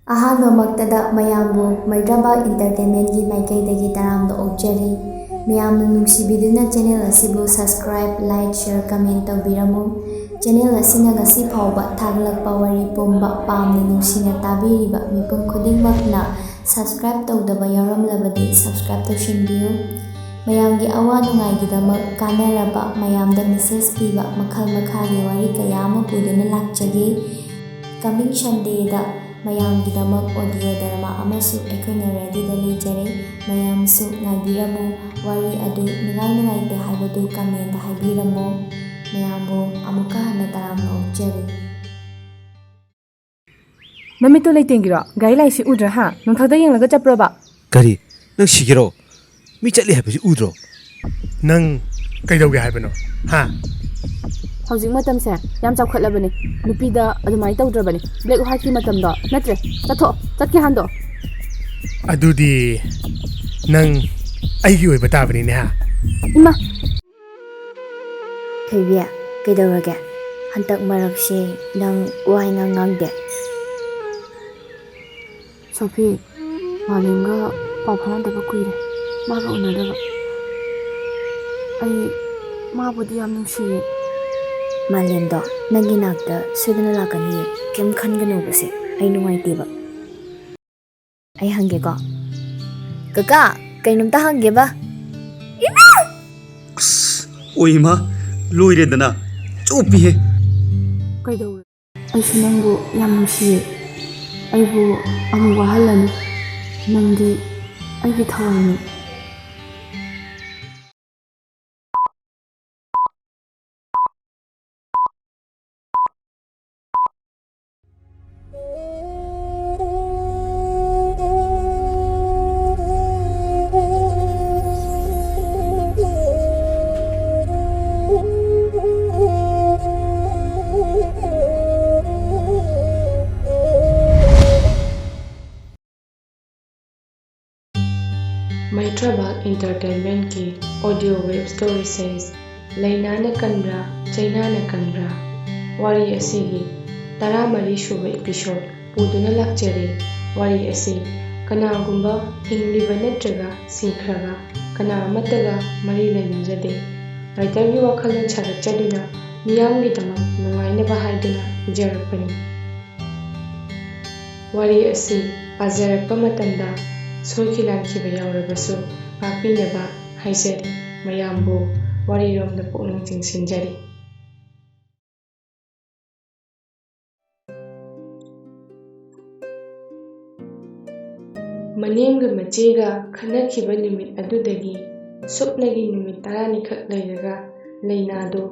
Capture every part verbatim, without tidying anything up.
ꯑꯍꯥꯟꯕꯃꯛꯇꯗ ꯃꯌꯥꯝꯕꯨ ꯃꯩꯇ꯭ꯔꯕꯥꯛ ꯏꯟꯇꯔꯇꯦꯟꯃꯦꯟꯒꯤ ꯃꯥꯏꯀꯩꯗꯒꯤ ꯇꯔꯥꯝꯅ ꯑꯣꯛꯆꯔꯤ꯫ ꯃꯌꯥꯝꯅ ꯅꯨꯡꯁꯤꯕꯤꯗꯨꯅ ꯆꯦꯅꯦꯜ ꯑꯁꯤꯕꯨ subscribe, like, share, comment ꯇꯧꯕꯤꯔꯝꯃꯨ꯫ ꯆꯦꯅꯦꯜ ꯑꯁꯤꯅ ꯉꯁꯤ ꯐꯥꯎꯕ ꯊꯥꯒꯠꯂꯛꯄ ꯋꯥꯔꯤ ꯄꯨꯝꯕ ꯄꯥꯝꯅ ꯅꯨꯡꯁꯤꯅ ꯇꯥꯕꯤꯔꯤꯕ ꯃꯤꯄꯨꯝ ꯈꯨꯗꯤꯡꯃꯛꯅ subscribe ꯇꯧꯗꯕ ꯌꯥꯎꯔꯝꯂꯕꯗꯤ subscribe ꯇꯧꯁꯤꯟꯕꯤꯌꯨ꯫ ꯃꯌꯥꯝꯒꯤ ꯑꯋꯥ ꯅꯨꯡꯉꯥꯏꯒꯤꯗꯃꯛ ꯀꯥꯟꯅꯔꯕ, ꯃꯌꯥꯝꯗ message ꯄꯤꯕ ꯃꯈꯜ ꯃꯈꯥꯒꯤ ꯋꯥꯔꯤ ꯀꯌꯥ ꯑꯃ ꯄꯨꯗꯨꯅ ꯂꯥꯛꯆꯒꯦ꯫ Coming Sundayꯗ ꯃꯌꯥꯝꯒꯤꯗꯃꯛ audio drama ꯑꯃꯁꯨ ꯑꯩꯈꯣꯏꯅ readyꯗ ꯂꯩꯖꯔꯦ꯫ ꯃꯌꯥꯝꯁꯨ ꯉꯥꯏꯕꯤꯔꯝꯃꯨ꯫ ꯋꯥꯔꯤ ꯑꯗꯨ ꯅꯨꯡꯉꯥꯏ ꯅꯨꯡꯉꯥꯏꯇꯦ ꯍꯥꯏꯕꯗꯨ commentꯇ ꯍꯥꯏꯕꯤꯔꯝꯃꯨ꯫ ꯃꯌꯥꯝꯕꯨ ꯑꯃꯨꯛꯀ ꯍꯟꯅ ꯇꯔꯥꯝꯅ ꯑꯣꯛꯆꯔꯤ꯫ ꯅꯃꯤꯠꯇꯨ ꯂꯩꯇꯦꯡꯒꯤꯔꯣ? ꯒꯥꯔꯤ ꯂꯥꯏꯁꯤ ꯎꯗ꯭ꯔꯥ ꯍꯥ? ꯅꯣꯡꯊꯛꯇ ꯌꯦꯡꯂꯒ ꯆꯠꯄ꯭ꯔꯣꯕ? ꯀꯔꯤ? ꯅꯪ ꯁꯤꯒꯦꯔꯣ? ꯃꯤ ꯆꯠꯂꯤ ꯍꯥꯏꯕꯁꯤ ꯎꯗ꯭ꯔꯣ? ꯅꯪ ꯀꯩꯗꯧꯒꯦ ꯍꯥꯏꯕꯅꯣ? ꯍꯥ? ꯍꯧꯖꯤꯛ ꯃꯇꯝꯁꯦ ꯌꯥꯝ ꯆꯥꯎꯈꯠꯂꯕꯅꯦ꯫ ꯅꯨꯄꯤꯗ ꯑꯗꯨꯃꯥꯏꯅ ꯇꯧꯗ꯭ꯔꯕꯅꯦ꯫ Black whiteꯀꯤ ꯃꯇꯝꯗꯣ ꯅꯠꯇ꯭ꯔꯦ꯫ ꯆꯠꯊꯣꯛꯑꯣ꯫ ꯆꯠꯀꯦ ꯍꯟꯗꯣꯛꯑꯣ꯫ ꯑꯗꯨꯗꯤ ꯅꯪ ꯑꯩꯒꯤ ꯑꯣꯏꯕ ꯇꯥꯕꯅꯤꯅꯦ, ꯍꯥ? ꯏꯃꯥ! ꯊꯣꯏꯕꯤ, ꯀꯩꯗꯧꯔꯒꯦ? ꯍꯟꯗꯛ ꯃꯔꯛꯁꯤ ꯅꯪ ꯋꯥ ꯏꯉꯥꯡ ꯉꯥꯡꯗꯦ꯫ ꯁꯣꯐꯤ, ꯃꯥꯂꯦꯝꯒ ꯄꯥꯎ ꯐꯥꯎꯅꯗꯕ ꯀꯨꯏꯔꯦ꯫ ꯃꯥꯒ ꯎꯅꯗꯕ꯫ ꯑꯩ ꯃꯥꯕꯨꯗꯤ ꯌꯥꯝ ꯅꯨꯡꯁꯤꯌꯦ꯫ ꯃꯥꯂꯦꯝꯗꯣ ꯅꯪꯒꯤ ꯅꯥꯛꯇ ꯁꯣꯏꯗꯅ ꯂꯥꯛꯀꯅꯤꯌꯦ꯫ ꯀꯩꯝ ꯈꯟꯒꯅꯣꯕꯁꯦ꯫ ꯑꯩ ꯅꯨꯡꯉꯥꯏꯇꯦꯕ꯫ ꯑꯩ ꯍꯪꯒꯦꯀꯣ꯫ ꯀꯀꯥ, ꯀꯩꯅꯣꯝꯇ ꯍꯪꯒꯦꯕ꯫ ꯏꯃꯥ! ꯑꯁ, ꯑꯣꯏ ꯏꯃꯥ, ꯂꯣꯏꯔꯦꯗꯅ꯫ ꯆꯣꯞꯄꯤꯍꯦ꯫ ꯀꯩꯗꯧꯔꯦ? ꯑꯩꯁꯨ ꯅꯪꯕꯨ ꯌꯥꯝ ꯅꯨꯡꯁꯤꯌꯦ꯫ ꯑꯩꯕꯨ ꯑꯃꯨꯛ ꯋꯥꯍꯜꯂꯅꯨ꯫ ꯅꯪꯗꯤ ꯑꯩꯒꯤ ꯊꯋꯥꯏꯅꯤ꯫ ꯃꯩꯇ꯭ꯔꯕꯥꯛ ꯏꯟꯇꯔꯇꯦꯟꯃꯦꯟꯀꯤ audio web story series ꯂꯩꯅꯥꯅ ꯀꯟꯕ꯭ꯔꯥ, ꯆꯩꯅꯥꯅ ꯀꯟꯕ꯭ꯔꯥ? ꯋꯥꯔꯤ ꯑꯁꯤꯒꯤ ꯇꯔꯥꯃꯔꯤ ꯁꯨꯕ episode ꯄꯨꯗꯨꯅ ꯂꯥꯛꯆꯔꯤ꯫ ꯋꯥꯔꯤ ꯑꯁꯤ ꯀꯅꯥꯒꯨꯝꯕ ꯍꯤꯡꯂꯤꯕ ꯅꯠꯇ꯭ꯔꯒ ꯁꯤꯈ꯭ꯔꯕ ꯀꯅꯥ ꯑꯃꯠꯇꯒ ꯃꯔꯤ ꯂꯩꯅꯖꯗꯦ꯫ ꯔꯥꯏꯇꯔꯒꯤ ꯋꯥꯈꯜꯂꯣꯟ ꯁꯥꯒꯠꯆꯗꯨꯅ ꯃꯤꯌꯥꯝꯒꯤꯗꯃꯛ ꯅꯨꯡꯉꯥꯏꯅꯕ ꯍꯥꯏꯗꯨꯅ ꯏꯖꯔꯛꯄꯅꯤ꯫ ꯋꯥꯔꯤ ꯑꯁꯤ ꯄꯥꯖꯔꯛꯄ ꯃꯇꯝꯗ ꯁꯣꯏꯈꯤ ꯂꯥꯟꯈꯤꯕ ꯌꯥꯎꯔꯕꯁꯨ ꯉꯥꯛꯄꯤꯅꯕ ꯍꯥꯏꯖꯔꯤ꯫ ꯃꯌꯥꯝꯕꯨ ꯋꯥꯔꯤꯔꯣꯝꯗ ꯄꯨꯛꯅꯤꯡ ꯆꯤꯡꯁꯤꯟꯖꯔꯤ꯫ ꯃꯅꯦꯝꯒ ꯃꯆꯦꯒ ꯈꯟꯅꯈꯤꯕ ꯅꯨꯃꯤꯠ ꯑꯗꯨꯗꯒꯤ ꯁꯨꯞꯅꯒꯤ ꯅꯨꯃꯤꯠ ꯇꯔꯥꯅꯤꯈꯛ ꯂꯩꯔꯒ ꯂꯩꯅꯥꯗꯣ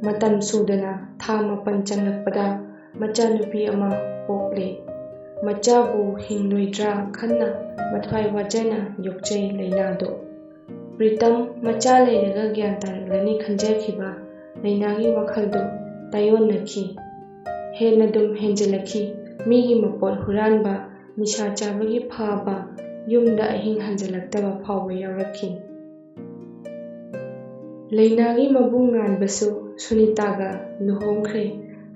ꯃꯇꯝ ꯁꯨꯗꯅ ꯊꯥ ꯃꯥꯄꯟ ꯆꯪꯂꯛꯄꯗ ꯃꯆꯥꯅꯨꯄꯤ ꯑꯃ ꯄꯣꯛꯂꯦ꯫ ꯃꯆꯥꯕꯨ ꯍꯤꯡꯂꯣꯏꯗ꯭ꯔꯥ ꯈꯟꯅ ꯃꯊ꯭ꯋꯥꯏ ꯋꯥꯖꯅ ꯌꯣꯛꯆꯩ ꯂꯩꯅꯥꯗꯣ꯫ ꯄ꯭ꯔꯤꯇꯝ ꯃꯆꯥ ꯂꯩꯔꯒ ꯒ꯭ꯌꯥꯟ ꯇꯥꯔꯛꯂꯅꯤ ꯈꯟꯖꯈꯤꯕ ꯂꯩꯅꯥꯒꯤ ꯋꯥꯈꯜꯗꯨ ꯇꯥꯏꯑꯣꯟꯅꯈꯤ꯫ ꯍꯦꯟꯅꯗꯨꯝ ꯍꯦꯟꯖꯤꯜꯂꯛꯈꯤ꯫ ꯃꯤꯒꯤ ꯃꯄꯣꯠ ꯍꯨꯔꯥꯟꯕ, ꯅꯤꯁꯥ ꯆꯥꯕꯒꯤ ꯐꯥꯕ, ꯌꯨꯝꯗ ꯑꯍꯤꯡ ꯍꯟꯖꯤꯜꯂꯛꯇꯕ ꯐꯥꯎꯕ ꯌꯥꯎꯔꯛꯈꯤ꯫ ꯂꯩꯅꯥꯒꯤ ꯃꯕꯨꯡ ꯉꯥꯟꯕꯁꯨ ꯁꯨꯅꯤꯇꯥꯒ ꯂꯨꯍꯣꯡꯈ꯭ꯔꯦ꯫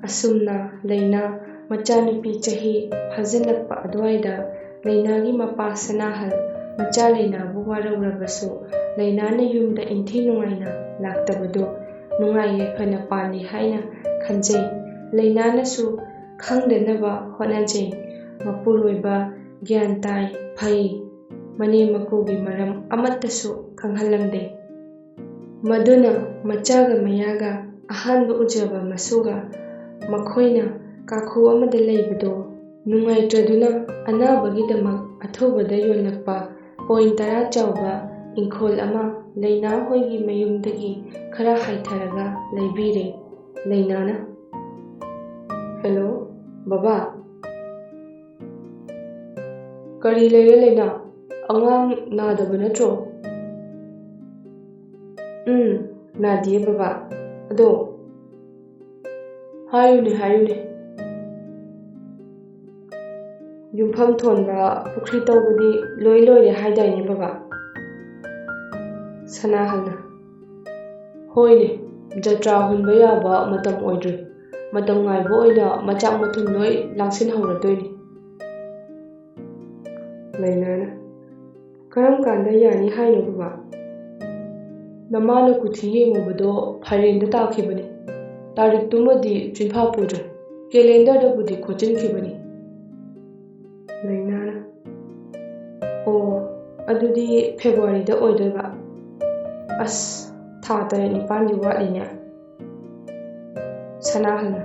ꯑꯁꯨꯝꯅ ꯂꯩꯅꯥ ꯃꯆꯥꯅꯨꯄꯤ ꯆꯍꯤ ꯐꯥꯖꯤꯜꯂꯛꯄ ꯑꯗꯨꯋꯥꯏꯗ ꯂꯩꯅꯥꯒꯤ ꯃꯄꯥ ꯁꯅꯥꯍꯜ ꯃꯆꯥ ꯂꯩꯅꯥꯕꯨ ꯋꯥꯔꯧꯔꯕꯁꯨ ꯂꯩꯅꯥꯅ ꯌꯨꯝꯗ ꯏꯟꯊꯤ ꯅꯨꯡꯉꯥꯏꯅ ꯂꯥꯛꯇꯕꯗꯨ ꯅꯨꯡꯉꯥꯏ ꯌꯥꯏꯐꯅ ꯄꯥꯜꯂꯤ ꯍꯥꯏꯅ ꯈꯟꯖꯩ꯫ ꯂꯩꯅꯥꯅꯁꯨ ꯈꯪꯗꯅꯕ ꯍꯣꯠꯅꯖꯩ꯫ ꯃꯄꯨꯔꯣꯏꯕ ꯒ꯭ꯌꯥꯟ ꯇꯥꯏ, ꯐꯩ, ꯃꯅꯦꯝ ꯃꯀꯨꯒꯤ ꯃꯔꯝ ꯑꯃꯠꯇꯁꯨ ꯈꯪꯍꯜꯂꯝꯗꯦ꯫ ꯃꯗꯨꯅ ꯃꯆꯥꯒ ꯃꯌꯥꯒ ꯑꯍꯥꯟꯕ ꯎꯖꯕ ꯃꯁꯨꯒ ꯃꯈꯣꯏꯅ ꯀꯥꯈꯨ ꯑꯃꯗ ꯂꯩꯕꯗꯣ ꯅꯨꯡꯉꯥꯏꯇ꯭ꯔꯗꯨꯅ ꯑꯅꯥꯕꯒꯤꯗꯃꯛ ꯑꯊꯨꯕꯗ ꯌꯣꯜꯂꯛꯄ ꯄꯣꯏꯟ ꯇꯔꯥ ꯆꯥꯎꯕ ꯏꯪꯈꯣꯜ ꯑꯃ ꯂꯩꯅꯥ ꯍꯣꯏꯒꯤ ꯃꯌꯨꯝꯗꯒꯤ ꯈꯔ ꯍꯥꯏꯊꯔꯒ ꯂꯩꯕꯤꯔꯦ꯫ ꯂꯩꯅꯥꯅ, "ꯍꯦꯂꯣ, ꯕꯕꯥ꯫ ꯀꯔꯤ ꯂꯩꯔꯦ ꯂꯩꯅꯥ? ꯑꯉꯥꯡ ꯅꯥꯗꯕ ꯅꯠꯇ꯭ꯔꯣ?" "ꯎꯝ, ꯅꯥꯗꯤꯌꯦ ꯕꯕꯥ꯫ ꯑꯗꯣ ꯍꯥꯏꯌꯨꯅꯦ, ꯍꯥꯏꯌꯨꯅꯦ꯫ ꯌꯨꯝꯐꯝ ꯊꯣꯟꯕ, ꯄꯨꯈ꯭ꯔꯤ ꯇꯧꯕꯗꯤ ꯂꯣꯏ ꯂꯣꯏꯔꯦ ꯍꯥꯏꯗꯥꯏꯅꯦ ꯕꯕꯥ?" ꯁꯅꯥꯍꯜꯅ, "ꯍꯣꯏꯅꯦ, ꯖꯇ꯭ꯔꯥ ꯍꯨꯟꯕ ꯌꯥꯕ ꯃꯇꯝ ꯑꯣꯏꯗ꯭ꯔꯤ꯫ ꯃꯇꯝ ꯉꯥꯏꯕ ꯑꯣꯏꯅ ꯃꯆꯥꯛ ꯃꯊꯨꯝ ꯂꯣꯏ ꯂꯥꯡꯁꯤꯟꯍꯧꯔꯗꯣꯏꯅꯤ꯫ ꯂꯩꯅꯥꯅ, "ꯀꯔꯝ ꯀꯥꯟꯗ ꯌꯥꯅꯤ ꯍꯥꯏꯅꯣ ꯕꯕꯥ? ꯅꯃꯥꯅ ꯀꯨꯊꯤ ꯌꯦꯡꯉꯨꯕꯗꯣ ꯐꯥꯏꯔꯦꯟꯗ ꯇꯥꯈꯤꯕꯅꯤ꯫ ꯇꯥꯔꯤꯛꯇꯨꯃꯗꯤ ꯆꯤꯟꯐꯥ ꯄꯨꯗ꯭ꯔꯦ꯫ ꯀꯦꯂꯦꯟꯗꯔꯗꯕꯨꯗꯤ ꯈꯣꯠꯆꯤꯟꯈꯤꯕꯅꯤ꯫" ꯂꯩꯅꯥꯅ, "ꯑꯣ, ꯑꯗꯨꯗꯤ ꯐꯦꯕ꯭ꯔꯨꯋꯥꯔꯤꯗ ꯑꯣꯏꯗꯣꯏꯕ꯫ ꯑꯁ, ꯊꯥ ꯇꯔꯦꯠ ꯅꯤꯄꯥꯜꯗꯤ ꯋꯥꯠꯂꯤꯅꯦ꯫" ꯁꯅꯥꯍꯜꯅ,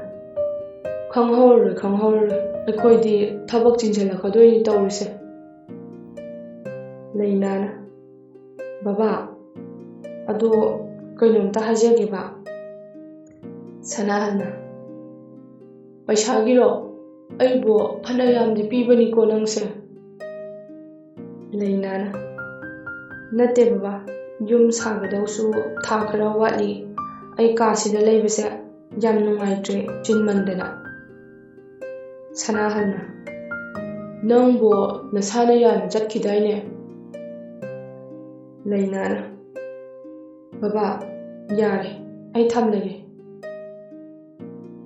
"ꯈꯪꯍꯧꯔꯔꯣꯏ, ꯈꯪꯍꯧꯔꯔꯣꯏ꯫ ꯑꯩꯈꯣꯏꯗꯤ ꯊꯕꯛ ꯆꯤꯟꯁꯤꯜꯂꯛꯀꯗꯣꯏꯅꯤ ꯇꯧꯔꯤꯁꯦ꯫" ꯂꯩꯅꯥꯅ, "ꯕꯕꯥ, ꯑꯗꯣ ꯀꯩꯅꯣꯝꯇ ꯍꯥꯏꯖꯒꯦꯕ꯫" ꯁꯅꯥꯍꯜꯅ, "ꯄꯩꯁꯥꯒꯤꯔꯣ? ꯑꯩꯕꯨ ꯐꯅ ꯌꯥꯝꯗꯤ ꯄꯤꯕꯅꯤꯀꯣ ꯅꯪꯁꯦ꯫" ꯂꯩꯅꯥꯅ, "ꯅꯠꯇꯦ ꯕꯕꯥ, ꯌꯨꯝ ꯁꯥꯒꯗꯧꯁꯨ ꯊꯥ ꯈꯔ ꯋꯥꯠꯂꯤ꯫ ꯑꯩ ꯀꯥꯁꯤꯗ ꯂꯩꯕꯁꯦ ꯌꯥꯝ ꯅꯨꯡꯉꯥꯏꯇ꯭ꯔꯦ, ꯆꯤꯟꯃꯟꯗꯅ꯫" ꯁꯅꯥꯍꯜꯅ, "ꯅꯪꯕꯨ ꯅꯁꯥꯅ ꯌꯥꯅ ꯆꯠꯈꯤꯗꯥꯏꯅꯦ?" ꯂꯩꯅꯥꯅ, "ꯕꯕꯥ, ꯌꯥꯔꯦ, ꯑꯩ ꯊꯝꯂꯒꯦ꯫"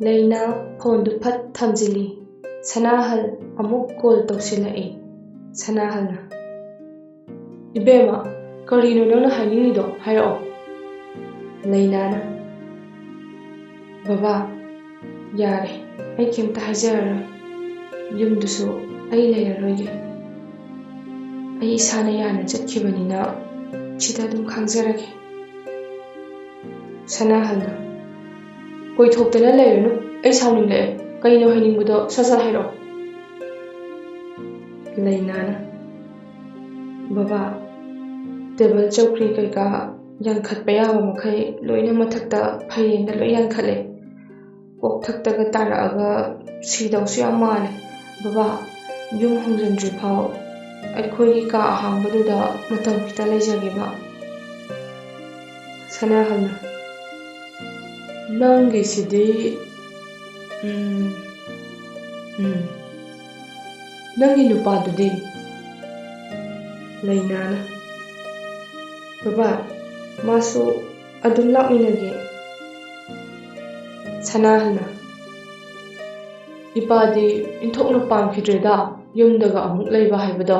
ꯂꯩꯅꯥ ꯐꯣꯟꯗꯨ ꯐꯠ ꯊꯝꯖꯤꯜꯂꯤ꯫ ꯁꯅꯥꯍꯜ ꯑꯃꯨꯛ ꯀꯣꯜ ꯇꯧꯁꯤꯜꯂꯛꯏ꯫ ꯁꯅꯥꯍꯜꯅ, "ꯏꯕꯦꯝꯃ, ꯀꯔꯤꯅꯣ ꯅꯪꯅ ꯍꯥꯏꯅꯤꯡꯉꯤꯗꯣ? ꯍꯥꯏꯔꯛꯑꯣ꯫" ꯂꯩꯅꯥꯅ, "ꯕꯕꯥ, ꯌꯥꯔꯦ, ꯑꯩ ꯀꯩꯝꯇ ꯍꯥꯏꯖꯔꯔꯣꯏ꯫ ꯌꯨꯝꯗꯨꯁꯨ ꯑꯩ ꯂꯩꯔꯔꯣꯏꯒꯦ꯫ ꯑꯩ ꯏꯁꯥꯅ ꯌꯥꯅ ꯆꯠꯈꯤꯕꯅꯤꯅ ꯁꯤꯗ ꯑꯗꯨꯝ ꯈꯥꯡꯖꯔꯒꯦ꯫" ꯁꯅꯥꯍꯜꯅ, "ꯀꯣꯏꯊꯣꯛꯇꯅ ꯂꯩꯔꯅꯨ, ꯑꯩ ꯁꯥꯎꯅꯤꯡꯂꯛꯑꯦ꯫ ꯀꯩꯅꯣ ꯍꯥꯏꯅꯤꯡꯕꯗꯣ ꯁꯠ ꯁꯠ ꯍꯥꯏꯔꯛꯑꯣ꯫" ꯂꯩꯅꯥꯅ, "ꯕꯕꯥ, ꯇꯦꯕꯜ ꯆꯧꯀ꯭ꯔꯤ ꯀꯩꯀꯥ ꯌꯥꯟꯈꯠꯄ ꯌꯥꯕ ꯃꯈꯩ ꯂꯣꯏꯅ ꯃꯊꯛꯇ ꯐꯩꯔꯦꯟꯗ ꯂꯣꯏ ꯌꯥꯟꯈꯠꯂꯦ꯫ ꯀꯣꯛꯊꯛꯇꯒ ꯇꯥꯔꯛꯑꯒ ꯁꯤꯗꯧꯁꯨ ꯌꯥꯝ ꯃꯥꯜꯂꯦ꯫ ꯕꯕꯥ, ꯌꯨꯝ ꯍꯣꯡꯖꯤꯟꯗ꯭ꯔꯤ ꯐꯥꯎ ꯑꯩꯈꯣꯏꯒꯤ ꯀꯥ ꯑꯍꯥꯡꯕꯗꯨꯗ ꯃꯇꯝ ꯈꯤꯇ ꯂꯩꯖꯒꯦꯕ꯫" ꯁꯅꯥꯍꯜꯅ, "ꯅꯪꯒꯤꯁꯤꯗꯤ, ꯎꯝ, ꯎꯝ, ꯅꯪꯒꯤ ꯅꯨꯄꯥꯗꯨꯗꯤ?" ꯂꯩꯅꯥꯅ, "ꯕꯕꯥ, ꯃꯥꯁꯨ ꯑꯗꯨꯝ ꯂꯥꯛꯃꯤꯟꯅꯒꯦ꯫" ꯁꯅꯥꯍꯜꯅ, ꯏꯄꯥꯗꯤ ꯏꯟꯊꯣꯛꯅ ꯄꯥꯝꯈꯤꯗ꯭ꯔꯦꯗ, ꯌꯨꯝꯗꯒ ꯑꯃꯨꯛ ꯂꯩꯕ ꯍꯥꯏꯕꯗꯣ꯫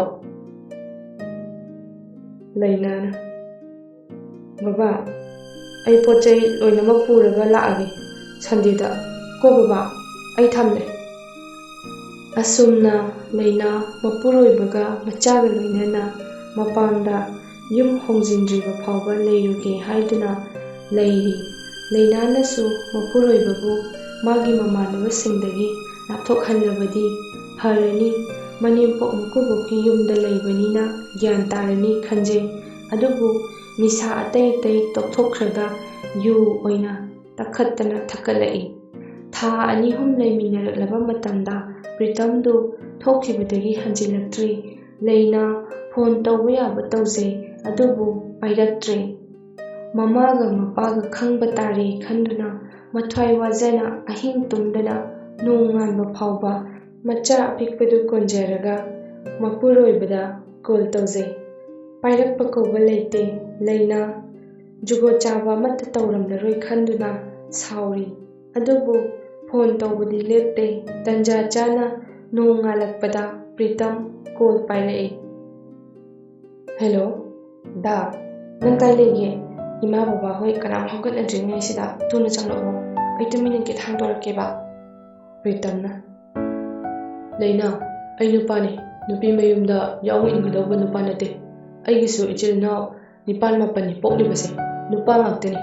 ꯂꯩꯅꯥꯅ, "ꯕꯕꯥ, ꯑꯩ ꯄꯣꯠ ꯆꯩ ꯂꯣꯏꯅꯃꯛ ꯄꯨꯔꯒ ꯂꯥꯛꯑꯒꯦ ꯁꯟꯗꯦꯗ ꯀꯣ ꯕꯕꯥ, ꯑꯩ ꯊꯝꯂꯦ"꯫ ꯑꯁꯨꯝꯅ ꯂꯩꯅꯥ ꯃꯄꯨꯔꯣꯏꯕꯒ ꯃꯆꯥꯒ ꯂꯣꯏꯅꯅ ꯃꯄꯥꯝꯗ ꯌꯨꯝ ꯍꯣꯡꯖꯤꯟꯗ꯭ꯔꯤꯕ ꯐꯥꯎꯕ ꯂꯩꯔꯨꯒꯦ ꯍꯥꯏꯗꯨꯅ ꯂꯩꯔꯤ꯫ ꯂꯩꯅꯥꯅꯁꯨ ꯃꯄꯨꯔꯣꯏꯕꯕꯨ ꯃꯥꯒꯤ ꯃꯃꯥꯟꯅꯕꯁꯤꯡꯗꯒꯤ ꯂꯥꯞꯊꯣꯛꯍꯜꯂꯕꯗꯤ ꯐꯔꯅꯤ, ꯃꯅꯦꯝꯄꯣꯛ ꯃꯀꯨꯕꯣꯛꯀꯤ ꯌꯨꯝꯗ ꯂꯩꯕꯅꯤꯅ ꯒ꯭ꯌꯥꯟ ꯇꯥꯔꯅꯤ ꯈꯟꯖꯩ꯫ ꯑꯗꯨꯕꯨ ꯅꯤꯁꯥ ꯑꯇꯩ ꯑꯇꯩ ꯇꯣꯛꯊꯣꯛꯈ꯭ꯔꯒ ꯌꯨ ꯑꯣꯏꯅ ꯇꯛꯈꯠꯇꯅ ꯊꯛꯀꯠꯂꯛꯏ꯫ ꯊꯥ ꯑꯅꯤ ꯑꯍꯨꯝ ꯂꯩꯃꯤꯟꯅꯔꯛꯂꯕ ꯃꯇꯝꯗ ꯄ꯭ꯔꯤꯇꯝꯗꯨ ꯊꯣꯛꯈꯤꯕꯗꯒꯤ ꯍꯟꯖꯤꯜꯂꯛꯇ꯭ꯔꯤ꯫ ꯂꯩꯅꯥ ꯐꯣꯟ ꯇꯧꯕ ꯌꯥꯕ ꯇꯧꯖꯩ, ꯑꯗꯨꯕꯨ ꯄꯥꯏꯔꯛꯇ꯭ꯔꯦ꯫ ꯃꯃꯥꯒ ꯃꯄꯥꯒ ꯈꯪꯕ ꯇꯥꯔꯦ ꯈꯟꯗꯨꯅ ꯃꯊ꯭ꯋꯥꯏ ꯋꯥꯖꯅ ꯑꯍꯤꯡ ꯇꯨꯝꯗꯅ ꯅꯣꯡ ꯉꯥꯟꯕ ꯐꯥꯎꯕ ꯃꯆꯥ ꯑꯄꯤꯛꯄꯗꯨ ꯀꯣꯟꯖꯔꯒ ꯃꯄꯨꯔꯣꯏꯕꯗ ꯀꯣꯜ ꯇꯧꯖꯩ꯫ ꯄꯥꯏꯔꯛꯄ ꯀꯧꯕ ꯂꯩꯇꯦ꯫ ꯂꯩꯅꯥ ꯖꯨꯒꯣꯠ ꯆꯥꯕ ꯑꯃꯠꯇ ꯇꯧꯔꯝꯂꯔꯣꯏ ꯈꯟꯗꯨꯅ ꯁꯥꯎꯔꯤ꯫ ꯑꯗꯨꯕꯨ ꯐꯣꯟ ꯇꯧꯕꯗꯤ ꯂꯦꯞꯇꯦ꯫ ꯇꯟꯖꯥ ꯆꯥꯅ ꯅꯣꯡ ꯉꯥꯜꯂꯛꯄꯗ ꯄ꯭ꯔꯤꯇꯝ ꯀꯣꯜ ꯄꯥꯏꯔꯛꯏ꯫ "ꯍꯦꯜꯂꯣ, ꯗꯥ, ꯅꯪ ꯀꯥꯏ ꯂꯩꯒꯦ? ꯏꯃꯥ ꯕꯕꯥ ꯍꯣꯏ ꯀꯅꯥꯝ ꯍꯧꯒꯠꯅꯗ꯭ꯔꯤꯉꯩꯁꯤꯗ ꯊꯨꯅ ꯆꯪꯂꯛꯑꯣ, ꯑꯩ ꯇꯨꯃꯤꯟꯅ ꯒꯦꯠ ꯍꯥꯡꯗꯣꯔꯛꯀꯦꯕ"꯫ ꯄ꯭ꯔꯤꯇꯝꯅ, "ꯂꯩꯅꯥ, ꯑꯩ ꯅꯨꯄꯥꯅꯤ, ꯅꯨꯄꯤ ꯃꯌꯨꯝꯗ ꯌꯥꯎꯕ ꯏꯟꯒꯗꯧꯕ ꯅꯨꯄꯥ ꯅꯠꯇꯦ꯫ ꯑꯩꯒꯤꯁꯨ ꯏꯆꯤꯜ ꯏꯅꯥꯎ ꯅꯤꯄꯥꯜ ꯃꯥꯄꯜꯅꯤ ꯄꯣꯛꯂꯤꯕꯁꯦ, ꯅꯨꯄꯥ ꯉꯥꯛꯇꯅꯤ꯫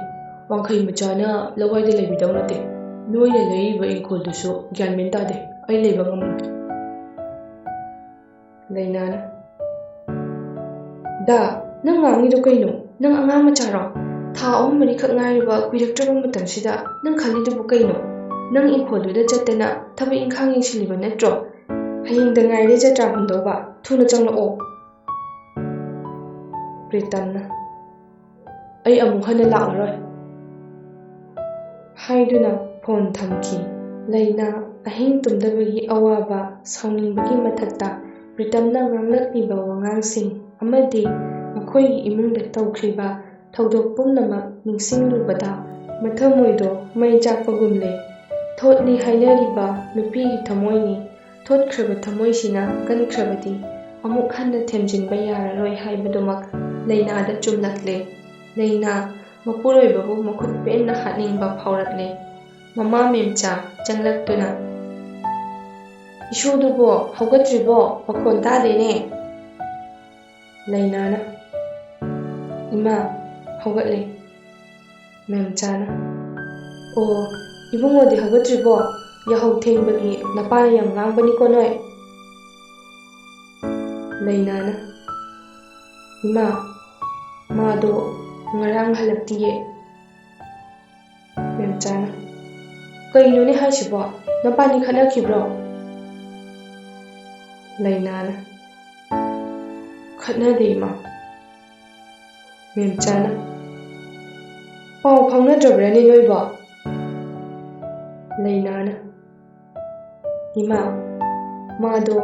ꯋꯥꯡꯈꯩ ꯃꯆꯥꯅ ꯂꯋꯥꯏꯗ ꯂꯩꯕꯤꯗꯧ ꯅꯠꯇꯦ꯫ ꯅꯣꯏꯅ ꯂꯩꯔꯤꯕ ꯏꯪꯈꯣꯜꯗꯨꯁꯨ ꯒ꯭ꯌꯥꯟ ꯃꯦꯟ ꯇꯥꯗꯦ, ꯑꯩ ꯂꯩꯕ ꯉꯝꯃꯣꯏ"꯫ ꯂꯩꯅꯥꯅ, "ꯗꯥ, ꯅꯪ ꯉꯥꯡꯉꯤꯗꯣ ꯀꯩꯅꯣ? ꯅꯪ ꯑꯉꯥꯡ ꯃꯆꯥꯔꯣ? ꯊꯥ ꯑꯍꯨꯝ ꯃꯔꯤꯈꯛ ꯉꯥꯏꯔꯤꯕ ꯀꯨꯏꯔꯛꯇ꯭ꯔꯕ ꯃꯇꯝꯁꯤꯗ ꯅꯪ ꯈꯜꯂꯤꯗꯨꯕꯨ ꯀꯩꯅꯣ? ꯅꯪ ꯏꯪꯈꯣꯜꯗꯨꯗ ꯆꯠꯇꯅ ꯊꯕꯛ ꯏꯪꯈꯥꯡ ꯌꯦꯡꯁꯤꯜꯂꯤꯕ ꯅꯠꯇ꯭ꯔꯣ? ꯍꯌꯦꯡꯗ ꯉꯥꯏꯔꯦ ꯖꯇ꯭ꯔꯥ ꯍꯨꯟꯗꯧꯕ, ꯊꯨꯅ ꯆꯪꯂꯛꯑꯣ"꯫ ꯄ꯭ꯔꯤꯇꯝꯅ, "ꯑꯩ ꯑꯃꯨꯛ ꯍꯟꯅ ꯂꯥꯛꯂꯔꯣꯏ"꯫ ꯍꯥꯏꯗꯨꯅ ꯐꯣꯟ ꯊꯝꯈꯤ꯫ ꯂꯩꯅꯥ ꯑꯍꯤꯡ ꯇꯨꯝꯗꯕꯒꯤ ꯑꯋꯥꯕ, ꯁꯥꯎꯅꯤꯡꯕꯒꯤ ꯃꯊꯛꯇ ꯄ꯭ꯔꯤꯇꯝꯅ ꯉꯥꯡꯂꯛꯂꯤꯕ ꯋꯥꯉꯥꯡꯁꯤꯡ ꯑꯃꯗꯤ ꯃꯈꯣꯏꯒꯤ ꯏꯃꯨꯡꯗ ꯇꯧꯈ꯭ꯔꯤꯕ ꯊꯧꯗꯣꯛ ꯄꯨꯝꯅꯃꯛ ꯅꯤꯡꯁꯤꯡꯂꯨꯕꯗ ꯃꯊꯃꯣꯏꯗꯣ ꯃꯩ ꯆꯥꯛꯄꯒꯨꯝꯂꯦ꯫ ꯊꯣꯠꯂꯤ ꯍꯥꯏꯅꯔꯤꯕ ꯅꯨꯄꯤꯒꯤ ꯊꯃꯣꯏꯅꯤ꯫ ꯊꯣꯠꯈ꯭ꯔꯕ ꯊꯃꯣꯏꯁꯤꯅ ꯀꯟꯈ꯭ꯔꯕꯗꯤ ꯑꯃꯨꯛ ꯍꯟꯅ ꯊꯦꯝꯖꯤꯟꯕ ꯌꯥꯔꯔꯣꯏ ꯍꯥꯏꯕꯗꯨꯃꯛ ꯂꯩꯅꯥꯗ ꯆꯨꯝꯂꯛꯂꯦ꯫ ꯂꯩꯅꯥ ꯃꯄꯨꯔꯣꯏꯕꯕꯨ ꯃꯈꯨꯠ ꯄꯦꯟꯅ ꯍꯥꯠꯅꯤꯡꯕ ꯐꯥꯎꯔꯛꯂꯦ꯫ ꯃꯃꯥ ꯃꯦꯝꯆꯥ ꯆꯪꯂꯛꯇꯨꯅ, "ꯏꯁꯨꯗꯨꯕꯣ ꯍꯧꯒꯠꯇ꯭ꯔꯤꯕꯣ? ꯃꯈꯣꯟ ꯇꯥꯗꯦꯅꯦ?" ꯂꯩꯅꯥꯅ, "ꯏꯃꯥ, ꯍꯧꯒꯠꯂꯦ꯫" ꯃꯦꯝꯆꯥꯅ, "ꯑꯣ, ꯏꯕꯨꯡꯉꯣꯗꯤ ꯍꯧꯒꯠꯇ꯭ꯔꯤꯕꯣ? ꯌꯥꯍꯧ ꯊꯦꯡꯕꯒꯤ ꯅꯄꯥꯅ ꯌꯥꯝ ꯉꯥꯡꯕꯅꯤꯀꯣ ꯅꯣꯏ꯫" ꯂꯩꯅꯥꯅ, "ꯏꯃꯥ, ꯃꯥꯗꯣ ꯉꯔꯥꯡ ꯍꯜꯂꯛꯇꯤꯌꯦ꯫" ꯃꯦꯝꯆꯥꯅ, "ꯀꯩꯅꯣꯅꯦ ꯍꯥꯏꯁꯤꯕꯣ? ꯅꯄꯥꯅꯤ ꯈꯠꯅꯈꯤꯕ꯭ꯔꯣ?" ꯂꯩꯅꯥꯅ, "ꯈꯠꯅꯗꯦ, ꯏꯃꯥ꯫" ꯃꯦꯝꯆꯥꯅ, "ꯄꯥꯎ ꯐꯥꯎꯅꯗ꯭ꯔꯕ꯭ꯔꯅꯦ ꯅꯣꯏꯕꯣ?" ꯂꯩꯅꯥꯅ, "ꯏꯃꯥ, ꯃꯥꯗꯣ"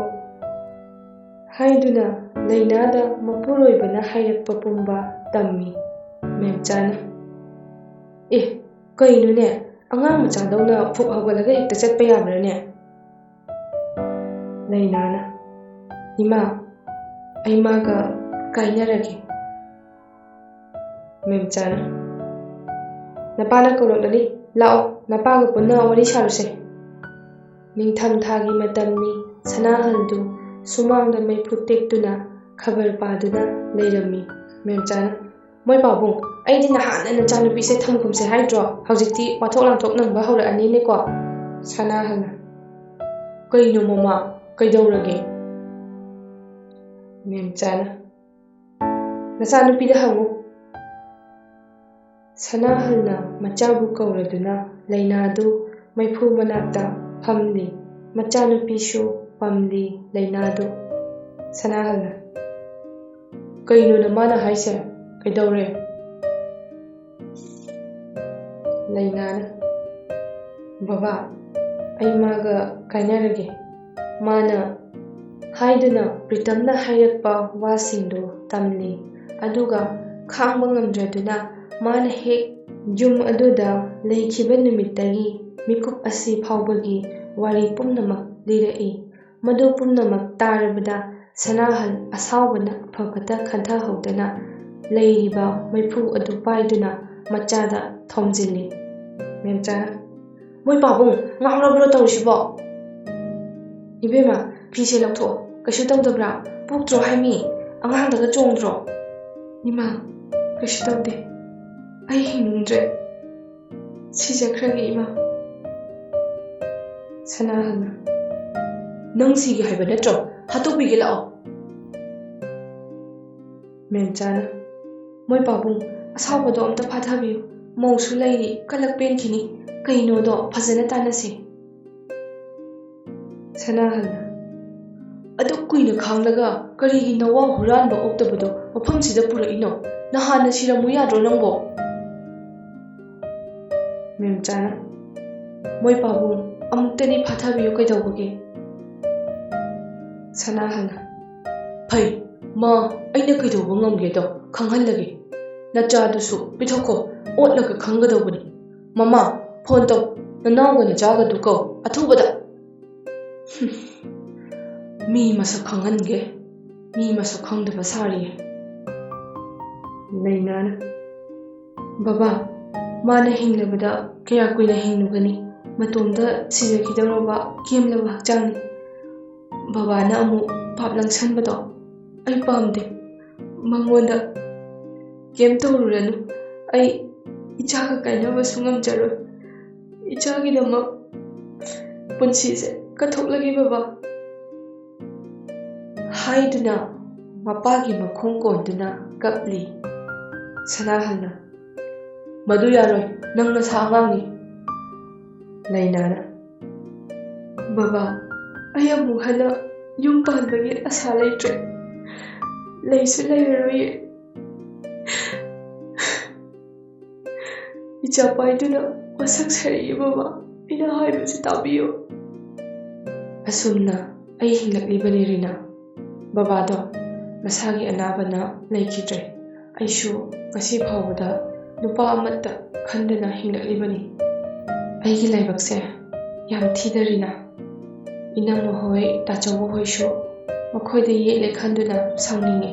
ꯍꯥꯏꯗꯨꯅ ꯂꯩꯅꯥꯗ ꯃꯄꯨꯔꯣꯏꯕꯅ ꯍꯥꯏꯔꯛꯄ ꯄꯨꯝꯕ ꯇꯝꯃꯤ꯫ ꯃꯦꯝꯆꯥꯅ, "ꯑꯦ, ꯀꯩꯅꯣꯅꯦ? ꯑꯉꯥꯡ ꯃꯆꯥꯗꯧꯅ ꯐꯨꯛ ꯍꯧꯒꯠꯂꯒ ꯍꯦꯛꯇ ꯆꯠꯄ ꯌꯥꯕ꯭ꯔꯥꯅꯦ?" ꯂꯩꯅꯥꯅ, "ꯏꯃꯥ, ꯑꯩ ꯃꯥꯒ ꯀꯥꯏꯅꯔꯒꯦ꯫" ꯃꯦꯝꯆꯥꯅ, "ꯅꯄꯥꯅ ꯀꯧꯔꯛꯂꯅꯤ, ꯂꯥꯛꯑꯣ, ꯅꯄꯥꯒ ꯄꯨꯟꯅ ꯋꯥꯔꯤ ꯁꯥꯔꯨꯁꯦ꯫" ꯅꯤꯡꯊꯝꯊꯥꯒꯤ ꯃꯇꯝꯅꯤ꯫ ꯁꯅꯥꯍꯜꯗꯨ ꯁꯨꯃꯥꯡꯗ ꯃꯩꯐꯨ ꯇꯦꯛꯇꯨꯅ ꯈꯕꯔ ꯄꯥꯗꯨꯅ ꯂꯩꯔꯝꯃꯤ꯫ ꯃꯦꯝꯆꯥꯅ, "ꯃꯣꯏ ꯄꯥꯕꯨꯡ, ꯑꯩꯗꯤ ꯅꯍꯥꯟꯅ ꯅꯆꯥꯅꯨꯄꯤꯁꯦ ꯊꯝꯈꯨꯝꯁꯦ ꯍꯥꯏꯗ꯭ꯔꯣ? ꯍꯧꯖꯤꯛꯇꯤ ꯋꯥꯊꯣꯛ ꯂꯥꯟꯊꯣꯛ ꯅꯪꯕ ꯍꯧꯔꯛꯑꯅꯤꯅꯦꯀꯣ?" ꯁꯅꯥꯍꯜꯅ, "ꯀꯩꯅꯣ ꯃꯃꯥ, ꯀꯩꯗꯧꯔꯒꯦ?" ꯃꯦꯝꯆꯥꯅ, "ꯅꯆꯥꯅꯨꯄꯤꯗ ꯍꯪꯉꯨ꯫" ꯁꯅꯥꯍꯜꯅ ꯃꯆꯥꯕꯨ ꯀꯧꯔꯗꯨꯅ ꯂꯩꯅꯥꯗꯨ ꯃꯩꯐꯨ ꯃꯅꯥꯛꯇ ꯐꯝꯂꯤ꯫ ꯃꯆꯥꯅꯨꯄꯤꯁꯨ ꯄꯝꯂꯤ ꯂꯩꯅꯥꯗꯨ꯫ ꯁꯅꯥꯍꯜꯅ, "ꯀꯩꯅꯣ ꯅꯃꯥꯅ ꯍꯥꯏꯁꯦ? ꯀꯩꯗꯧꯔꯦ?" ꯂꯩꯅꯥꯅ, "ꯕꯕꯥ, ꯑꯩ ꯃꯥꯒ ꯀꯥꯏꯅꯔꯒꯦ꯫" ꯃꯥꯅ ꯍꯥꯏꯗꯨꯅ ꯄ꯭ꯔꯤꯇꯝꯅ ꯍꯥꯏꯔꯛꯄ ꯋꯥꯁꯤꯡꯗꯨ ꯇꯝꯂꯤ꯫ ꯑꯗꯨꯒ ꯈꯥꯡꯕ ꯉꯝꯗ꯭ꯔꯗꯨꯅ ꯃꯥꯅ ꯍꯦꯛ ꯌꯨꯝ ꯑꯗꯨꯗ ꯂꯩꯈꯤꯕ ꯅꯨꯃꯤꯠꯇꯒꯤ ꯃꯤꯀꯨꯞ ꯑꯁꯤ ꯐꯥꯎꯕꯒꯤ ꯋꯥꯔꯤ ꯄꯨꯝꯅꯃꯛ ꯂꯤꯔꯛꯏ꯫ ꯃꯗꯨ ꯄꯨꯝꯅꯃꯛ ꯇꯥꯔꯕꯗ ꯁꯅꯥꯍꯜ ꯑꯁꯥꯎꯕꯅ ꯑꯐꯕꯇ ꯈꯟꯊꯍꯧꯗꯅ ꯂꯩꯔꯤꯕ ꯃꯩꯐꯨ ꯑꯗꯨ ꯄꯥꯏꯗꯨꯅ ꯃꯆꯥꯗ ꯊꯣꯝꯖꯤꯜꯂꯤ꯫ ꯃꯦꯝꯆꯥꯅ, "ꯃꯣꯏ ꯄꯥꯕꯨꯡ, ꯉꯥꯎꯔꯕ꯭ꯔꯣ ꯇꯧꯔꯤꯁꯤꯕꯣ? ꯏꯕꯦꯝꯃ, ꯐꯤꯁꯦ ꯂꯧꯊꯣꯛꯑꯣ꯫ ꯀꯩꯁꯨ ꯇꯧꯗꯕ꯭ꯔꯥ? ꯄꯣꯛꯇ꯭ꯔꯣ ꯍꯥꯏꯃꯤ? ꯑꯉꯥꯡꯗꯒ ꯆꯣꯡꯗ꯭ꯔꯣ?" "ꯏꯃꯥ, ꯀꯩꯁꯨ ꯇꯧꯗꯦ꯫ ꯑꯩ ꯍꯤꯡꯅꯤꯡꯗ꯭ꯔꯦ꯫ ꯁꯤꯖꯈ꯭ꯔꯒꯦ, ꯏꯃꯥ꯫" ꯁꯅꯥꯍꯜꯅ, "ꯅꯪ ꯁꯤꯒꯦ ꯍꯥꯏꯕ ꯅꯠꯇ꯭ꯔꯣ? ꯍꯥꯠꯇꯣꯛꯄꯤꯒꯦ ꯂꯥꯛꯑꯣ꯫" ꯃꯦꯝꯆꯥꯅ, "ꯃꯣꯏ ꯄꯥꯕꯨꯡ, ꯑꯁꯥꯎꯕꯗꯣ ꯑꯝꯇ ꯐꯥꯊꯕꯤꯌꯨ꯫ ꯃꯧꯁꯨ ꯂꯩꯔꯤ, ꯀꯂꯛ ꯄꯦꯟꯈꯤꯅꯤ꯫ ꯀꯩꯅꯣꯗꯣ ꯐꯖꯅ ꯇꯥꯟꯅꯁꯤ꯫" ꯁꯅꯥꯍꯜꯅ, "ꯑꯗꯨꯛ ꯀꯨꯏꯅ ꯈꯥꯡꯂꯒ ꯀꯔꯤꯒꯤ ꯅꯋꯥ ꯍꯨꯔꯥꯟꯕ ꯑꯣꯛꯇꯕꯗꯣ ꯃꯐꯝꯁꯤꯗ ꯄꯨꯔꯛꯏꯅꯣ? ꯅꯍꯥꯟꯅ ꯁꯤꯔꯝꯃꯨ ꯌꯥꯗ꯭ꯔꯣ ꯅꯪꯕꯣ?" ꯃꯦꯝꯆꯥꯅ, "ꯃꯣꯏ ꯄꯥꯕꯨꯡ, ꯑꯃꯨꯛꯇꯗꯤ ꯐꯥꯊꯕꯤꯌꯨ ꯀꯩꯗꯧꯕꯒꯦ?" ꯁꯅꯥꯍꯜꯅ, "ꯐꯩ, ꯃꯥ ꯑꯩꯅ ꯀꯩꯗꯧꯕ ꯉꯝꯒꯦꯗꯣ ꯈꯪꯍꯜꯂꯒꯦ꯫ ꯅꯆꯥꯗꯨꯁꯨ ꯄꯤꯊꯣꯛꯈꯣ, ꯑꯣꯠꯂꯒ ꯈꯪꯒꯗꯧꯕꯅꯤ꯫ ꯃꯃꯥ, ꯐꯣꯟ ꯇꯧ, ꯅꯅꯥꯎꯒ ꯅꯆꯥꯒꯗꯨ ꯀꯧ, ꯑꯊꯨꯕꯗ꯫" ꯍꯨꯝ, ꯃꯤ ꯃꯁꯛ ꯈꯪꯍꯟꯒꯦ, ꯃꯤ ꯃꯁꯛ ꯈꯪꯗꯕ ꯁꯥꯔꯤꯌꯦ꯫ ꯂꯩꯅꯥꯅ, "ꯕꯕꯥ, ꯃꯥꯅ ꯍꯤꯡꯂꯕꯗ ꯀꯌꯥ ꯀꯨꯏꯅ ꯍꯤꯡꯂꯨꯒꯅꯤ? ꯃꯇꯣꯝꯇ ꯁꯤꯖꯈꯤꯗꯧꯔꯕ ꯀꯦꯝꯂꯕ ꯍꯛꯆꯥꯡꯅꯤ꯫ ꯕꯕꯥꯅ ꯑꯃꯨꯛ ꯄꯥꯞ ꯂꯪꯁꯟꯕꯗꯣ ꯑꯩ ꯄꯥꯝꯗꯦ꯫ ꯃꯉꯣꯟꯗ ꯀꯩꯝ ꯇꯧꯔꯨꯔꯅꯨ꯫ ꯑꯩ ꯏꯆꯥꯒ ꯀꯥꯏꯅꯕꯁꯨ ꯉꯝꯖꯔꯣꯏ꯫ ꯏꯆꯥꯒꯤꯗꯃꯛ ꯄꯨꯟꯁꯤꯁꯦ ꯀꯠꯊꯣꯛꯂꯒꯦ ꯕꯕꯥ꯫" ꯍꯥꯏꯗꯨꯅ ꯃꯄꯥꯒꯤ ꯃꯈꯣꯡ ꯀꯣꯟꯗꯨꯅ ꯀꯞꯂꯤ꯫ ꯁꯅꯥꯍꯜꯅ, "ꯃꯗꯨ ꯌꯥꯔꯣꯏ, ꯅꯪ ꯅꯁꯥ ꯑꯉꯥꯡꯅꯤ꯫" ꯂꯩꯅꯥꯅ, "ꯕꯕꯥ, ꯑꯩ ꯑꯃꯨꯛ ꯍꯟꯅ ꯌꯨꯝ ꯄꯥꯟꯕꯒꯤ ꯑꯁꯥ ꯂꯩꯇ꯭ꯔꯦ꯫ ꯂꯩꯁꯨ ꯂꯩꯔꯔꯣꯏꯌꯦ꯫ ꯏꯆꯥ ꯄꯥꯏꯗꯨꯅ ꯃꯁꯛ ꯁꯥꯔꯛꯏ ꯕꯕꯥ, ꯑꯩꯅ ꯍꯥꯏꯕꯁꯤ ꯇꯥꯕꯤꯌꯨ꯫" ꯑꯁꯨꯝꯅ ꯑꯩ ꯍꯤꯡꯂꯛꯂꯤꯕꯅꯤ ꯔꯤꯅꯥ꯫ ꯕꯕꯥꯗꯣ ꯃꯁꯥꯒꯤ ꯑꯅꯥꯕꯅ ꯂꯩꯈꯤꯗ꯭ꯔꯦ꯫ ꯑꯩꯁꯨ ꯉꯁꯤ ꯐꯥꯎꯕꯗ ꯅꯨꯄꯥ ꯑꯃꯠꯇ ꯈꯟꯗꯅ ꯍꯤꯡꯂꯛꯂꯤꯕꯅꯤ꯫ ꯑꯩꯒꯤ ꯂꯥꯏꯕꯛꯁꯦ ꯌꯥꯝ ꯊꯤꯗ ꯔꯤꯅꯥ꯫ ꯏꯅꯝꯃ ꯍꯣꯏ, ꯇꯥꯆꯧꯕ ꯍꯣꯏꯁꯨ ꯃꯈꯣꯏꯗ ꯌꯦꯠꯂꯦ ꯈꯟꯗꯨꯅ ꯁꯥꯎꯅꯤꯡꯉꯤ꯫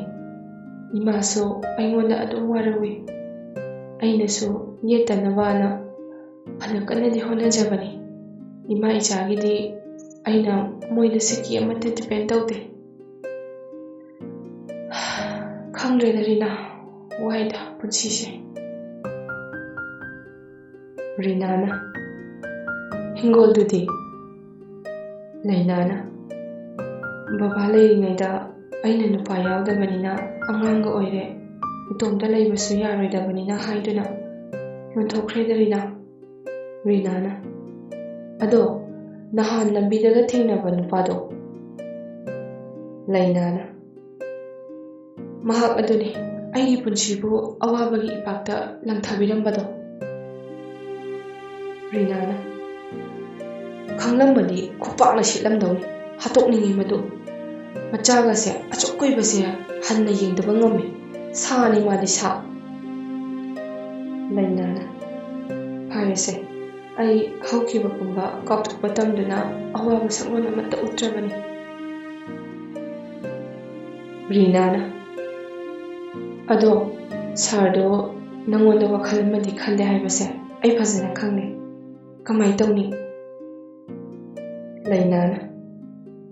ꯏꯃꯥꯁꯨ ꯑꯩꯉꯣꯟꯗ ꯑꯗꯨꯝ ꯋꯥꯔꯧꯏ꯫ ꯑꯩꯅꯁꯨ ꯌꯦꯠꯇꯅꯕꯅ ꯐꯅ ꯀꯟꯅꯗꯤ ꯍꯣꯠꯅꯖꯕꯅꯤ꯫ ꯏꯃꯥ ꯏꯆꯥꯒꯤꯗꯤ ꯑꯩꯅ ꯃꯣꯏꯗ ꯁꯤꯀꯤ ꯑꯃꯠꯇ depend ꯇꯧꯗꯦ꯫ ꯈꯪꯗ꯭ꯔꯦꯗ ꯔꯤꯅꯥ, ꯋꯥꯏꯗ ꯄꯨꯟꯁꯤꯁꯦ꯫ ꯔꯤꯅꯥꯅ, "ꯍꯤꯡꯒꯣꯜꯗꯨꯗꯤ?" ꯂꯩꯅꯥꯅ, "ꯕꯕꯥ ꯂꯩꯔꯤꯉꯩꯗ ꯑꯩꯅ ꯅꯨꯄꯥ ꯌꯥꯎꯗꯕꯅꯤꯅ ꯑꯉꯥꯡꯒ ꯑꯣꯏꯔꯦ, ꯏꯇꯣꯝꯇ ꯂꯩꯕꯁꯨ ꯌꯥꯔꯣꯏꯗꯕꯅꯤꯅ ꯍꯥꯏꯗꯨꯅ ꯌꯣꯟꯊꯣꯛꯈ꯭ꯔꯦꯗ ꯔꯤꯅꯥ꯫" ꯔꯤꯅꯥꯅ, "ꯑꯗꯣ ꯅꯍꯥꯟ ꯂꯝꯕꯤꯗꯒ ꯊꯦꯡꯅꯕ ꯅꯨꯄꯥꯗꯣ?" ꯂꯩꯅꯥꯅ, "ꯃꯍꯥꯛ ꯑꯗꯨꯅꯤ ꯑꯩꯒꯤ ꯄꯨꯟꯁꯤꯕꯨ ꯑꯋꯥꯕꯒꯤ ꯏꯄꯥꯛꯇ ꯂꯪꯊꯕꯤꯔꯝꯕꯗꯣ꯫" ꯔꯤꯅꯥꯅ, "ꯈꯪꯂꯝꯕꯗꯤ ꯈꯨꯄꯥꯛꯅ ꯁꯤꯠꯂꯝꯗꯧꯅꯤ, ꯍꯥꯠꯇꯣꯛꯅꯤꯡꯉꯤ ꯃꯗꯨ꯫ ꯃꯆꯥꯒꯁꯦ ꯑꯁꯨꯛ ꯀꯨꯏꯕꯁꯦ ꯍꯟꯅ ꯌꯦꯡꯗꯕ ꯉꯝꯃꯤ, ꯁꯥꯅꯤ ꯃꯥꯗꯤ ꯁꯥ꯫" ꯂꯩꯅꯥꯅ, "ꯐꯔꯦꯁꯦ, ꯑꯩ ꯍꯧꯈꯤꯕ ꯄꯨꯝꯕ ꯀꯥꯎꯊꯣꯛꯄ ꯇꯝꯗꯨꯅ ꯑꯋꯥꯕ ꯁꯛꯂꯣꯟ ꯑꯃꯠꯇ ꯎꯠꯇ꯭ꯔꯕꯅꯤ꯫" ꯔꯤꯅꯥꯅ, "ꯑꯗꯣ ꯁꯥꯔꯗꯣ ꯅꯪꯉꯣꯟꯗ ꯋꯥꯈꯜ ꯑꯃꯗꯤ ꯈꯜꯂꯦ ꯍꯥꯏꯕꯁꯦ ꯑꯩ ꯐꯖꯅ ꯈꯪꯂꯦ꯫ ꯀꯃꯥꯏ ꯇꯧꯅꯤ?" ꯂꯩꯅꯥꯅ,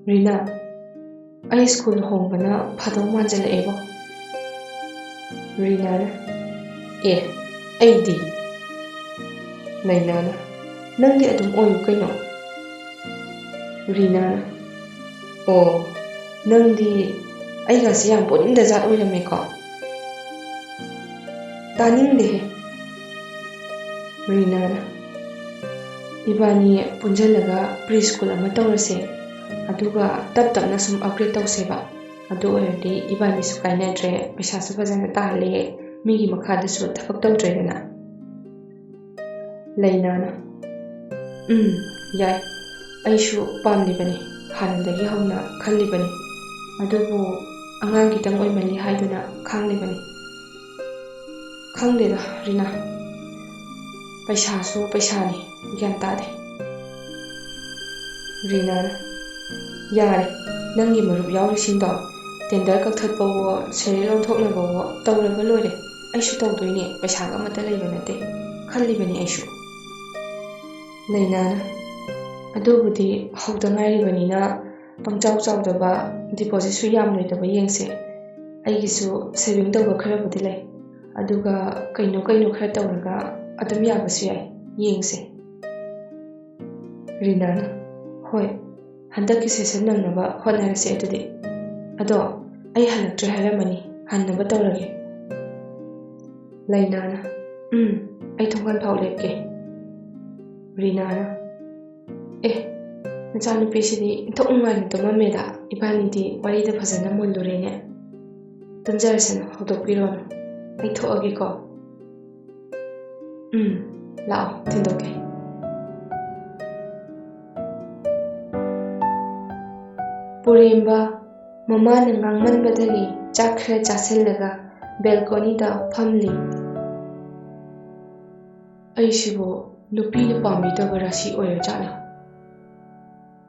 "ꯔꯤꯅꯥ, ꯑꯩ ꯁ꯭ꯀꯨꯜ ꯍꯣꯡꯕꯅ ꯐꯗꯧ ꯃꯥꯟꯖꯜꯂꯛꯑꯦꯕꯣ꯫" ꯔꯤꯅꯥꯅ, "ꯑꯦ, ꯑꯩꯗꯤ?" ꯂꯩꯅꯥꯅ, "ꯅꯪꯗꯤ ꯑꯗꯨꯝ ꯑꯣꯏꯌꯨ ꯀꯩꯅꯣ꯫" ꯔꯤꯅꯥꯅ, "ꯑꯣ, ꯅꯪꯗꯤ ꯑꯩꯒꯁꯦ ꯌꯥꯝ ꯄꯨꯟꯗ ꯖꯥꯠ ꯑꯣꯏꯔꯝꯃꯦꯀꯣ?" "ꯇꯥꯅꯤꯡꯗꯦꯍꯦ꯫" ꯔꯤꯅꯥꯅ, "ꯏꯕꯥꯅꯤ ꯄꯨꯟꯁꯤꯜꯂꯒ pre school ꯑꯃ ꯇꯧꯔꯁꯦ, ꯑꯗꯨꯒ ꯇꯞ ꯇꯞꯅ ꯁꯨꯝ upgrade ꯇꯧꯁꯦꯕ꯫ ꯑꯗꯨ ꯑꯣꯏꯔꯗꯤ ꯏꯕꯥꯅꯤꯁꯨ ꯀꯥꯏꯅꯗ꯭ꯔꯦ, ꯄꯩꯁꯥꯁꯨ ꯐꯖꯅ ꯇꯥꯍꯜꯂꯦ, ꯃꯤꯒꯤ ꯃꯈꯥꯗꯁꯨ ꯊꯕꯛ ꯇꯧꯗ꯭ꯔꯦꯗꯅ꯫" ꯂꯩꯅꯥꯅ, "ꯎꯝ, ꯌꯥꯏ꯫ ꯑꯩꯁꯨ ꯄꯥꯝꯂꯤꯕꯅꯤ, ꯍꯥꯟꯅꯗꯒꯤ ꯍꯧꯅ ꯈꯜꯂꯤꯕꯅꯤ꯫ ꯑꯗꯨꯕꯨ ꯑꯉꯥꯡ ꯈꯤꯇꯪ ꯑꯣꯏꯃꯜꯂꯤ ꯍꯥꯏꯗꯨꯅ ꯈꯥꯡꯂꯤꯕꯅꯤ꯫" "ꯈꯪꯗꯦꯗ ꯔꯤꯅꯥ, ꯄꯩꯁꯥꯁꯨ ꯄꯩꯁꯥꯅꯤ, ꯒ꯭ꯌꯥꯟ ꯇꯥꯗꯦ꯫ ꯔꯤꯅꯥꯅ, "ꯌꯥꯔꯦ, ꯅꯪꯒꯤ ꯃꯔꯨꯞ ꯌꯥꯎꯔꯤꯁꯤꯡꯗꯣ tender ꯀꯛꯊꯠꯄꯋꯣ, serial ꯑꯣꯟꯊꯣꯛꯅꯕꯋꯣ ꯇꯧꯔꯒ ꯂꯣꯏꯔꯦ꯫ ꯑꯩꯁꯨ ꯇꯧꯗꯣꯏꯅꯦ, ꯄꯩꯁꯥꯒ ꯑꯃꯠꯇ ꯂꯩꯕ ꯅꯠꯇꯦ꯫ ꯈꯜꯂꯤꯕꯅꯤ ꯑꯩꯁꯨ꯫" ꯂꯩꯅꯥꯅ, "ꯑꯗꯨꯕꯨꯗꯤ ꯍꯧꯗ ꯉꯥꯏꯔꯤꯕꯅꯤꯅ ꯄꯪꯆꯥꯎ ꯆꯥꯎꯗꯕ, depositꯁꯨ ꯌꯥꯝꯂꯣꯏꯗꯕ ꯌꯦꯡꯁꯦ꯫ ꯑꯩꯒꯤꯁꯨ saving ꯇꯧꯕ ꯈꯔꯕꯨꯗꯤ ꯂꯩ꯫ ꯑꯗꯨꯒ ꯀꯩꯅꯣ ꯀꯩꯅꯣ ꯈꯔ ꯇꯧꯔꯒ ꯑꯗꯨꯝ ꯌꯥꯕꯁꯨ ꯌꯥꯏ꯫ ꯌꯦꯡꯁꯦ꯫" ꯔꯤꯅꯥꯅ, "ꯍꯣꯏ, ꯍꯟꯗꯛꯀꯤ session ꯅꯪꯅꯕ ꯍꯣꯠꯅꯔꯁꯦ ꯑꯗꯨꯗꯤ꯫ ꯑꯗꯣ ꯑꯩ ꯍꯜꯂꯛꯇ꯭ꯔꯦ ꯍꯥꯏꯔꯝꯃꯅꯤ, ꯍꯟꯅꯕ ꯇꯧꯔꯒꯦ꯫" ꯂꯩꯅꯥꯅ, "ꯎꯝ, ꯑꯩ ꯊꯣꯡꯒꯥꯟ ꯐꯥꯎ ꯂꯦꯞꯀꯦ꯫" ꯔꯤꯅꯥꯅ, "ꯑꯦ, ꯅꯆꯥꯅꯨꯄꯤꯁꯤꯗꯤ ꯏꯟꯊꯣꯛ ꯅꯨꯡꯉꯥꯏꯅ ꯇꯨꯝꯃꯝꯃꯦꯗ, ꯏꯕꯥꯅꯤꯗꯤ ꯋꯥꯔꯤꯗ ꯐꯖꯅ ꯃꯨꯜꯂꯨꯔꯦꯅꯦ꯫ ꯇꯨꯝꯖꯔꯁꯅꯨ, ꯍꯧꯗꯣꯛꯄꯤꯔꯣꯅꯨ, ꯑꯩ ꯊꯣꯛꯑꯒꯦꯀꯣ꯫" "ꯎꯝ, ꯂꯥꯛꯑꯣ, ꯊꯤꯟꯗꯣꯛꯀꯦ꯫" ꯄꯨꯔꯦꯝꯕ ꯃꯃꯥꯅ ꯉꯥꯡꯃꯟꯕꯗꯒꯤ ꯆꯥꯛ ꯈꯔ ꯆꯥꯁꯤꯜꯂꯒ balconyꯗ ꯐꯝꯂꯤ꯫ "ꯑꯩꯁꯤꯕꯨ ꯅꯨꯄꯤꯅ ꯄꯥꯝꯕꯤꯗꯕ ꯔꯥꯁꯤ ꯑꯣꯏꯔꯖꯥꯠꯂꯥ?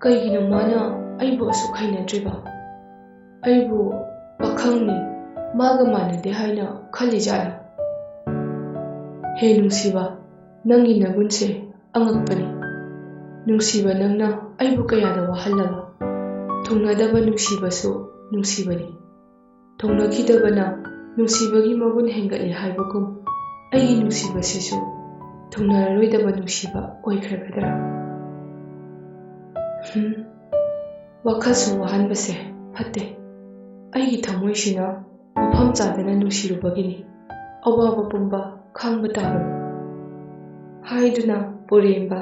ꯀꯩꯒꯤꯅꯣ ꯃꯥꯅ ꯑꯩꯕꯨ ꯑꯁꯨꯛ ꯍꯩꯅꯗ꯭ꯔꯤꯕ? ꯑꯩꯕꯨ ꯄꯥꯈꯪꯅꯤ, ꯃꯥꯒ ꯃꯥꯟꯅꯗꯦ ꯍꯥꯏꯅ ꯈꯜꯂꯤꯖꯥꯠꯂꯥ? ꯍꯦ ꯅꯨꯡꯁꯤꯕ, ꯅꯪꯒꯤ ꯅꯒꯨꯟꯁꯦ ꯑꯉꯛꯄꯅꯤ꯫ ꯅꯨꯡꯁꯤꯕ ꯅꯪꯅ ꯑꯩꯕꯨ ꯀꯌꯥꯗ ꯋꯥꯍꯜꯂꯕ? ꯊꯨꯡꯅꯗꯕ ꯅꯨꯡꯁꯤꯕꯁꯨ ꯅꯨꯡꯁꯤꯕꯅꯤ꯫ ꯊꯨꯡꯅꯈꯤꯗꯕꯅ ꯅꯨꯡꯁꯤꯕꯒꯤ ꯃꯒꯨꯟ ꯍꯦꯟꯒꯠꯂꯤ ꯍꯥꯏꯕꯒꯨꯝ, ꯑꯩꯒꯤ ꯅꯨꯡꯁꯤꯕꯁꯤꯁꯨ ꯊꯨꯡꯅꯔꯔꯣꯏꯗꯕ ꯅꯨꯡꯁꯤꯕ ꯑꯣꯏꯈ꯭ꯔꯒꯗ꯭ꯔꯥ? ꯍꯨꯝ, ꯋꯥꯈꯜꯁꯨ ꯋꯥꯍꯟꯕꯁꯦ ꯐꯠꯇꯦ꯫ ꯑꯩꯒꯤ ꯊꯃꯣꯏꯁꯤꯅ ꯃꯐꯝ ꯆꯥꯗꯅ ꯅꯨꯡꯁꯤꯔꯨꯕꯒꯤꯅꯤ꯫ ꯑꯋꯥꯕ ꯄꯨꯝꯕ ꯈꯥꯡꯕ ꯇꯥꯕꯅꯤ꯫" ꯍꯥꯏꯗꯨꯅ ꯄꯨꯔꯦꯝꯕ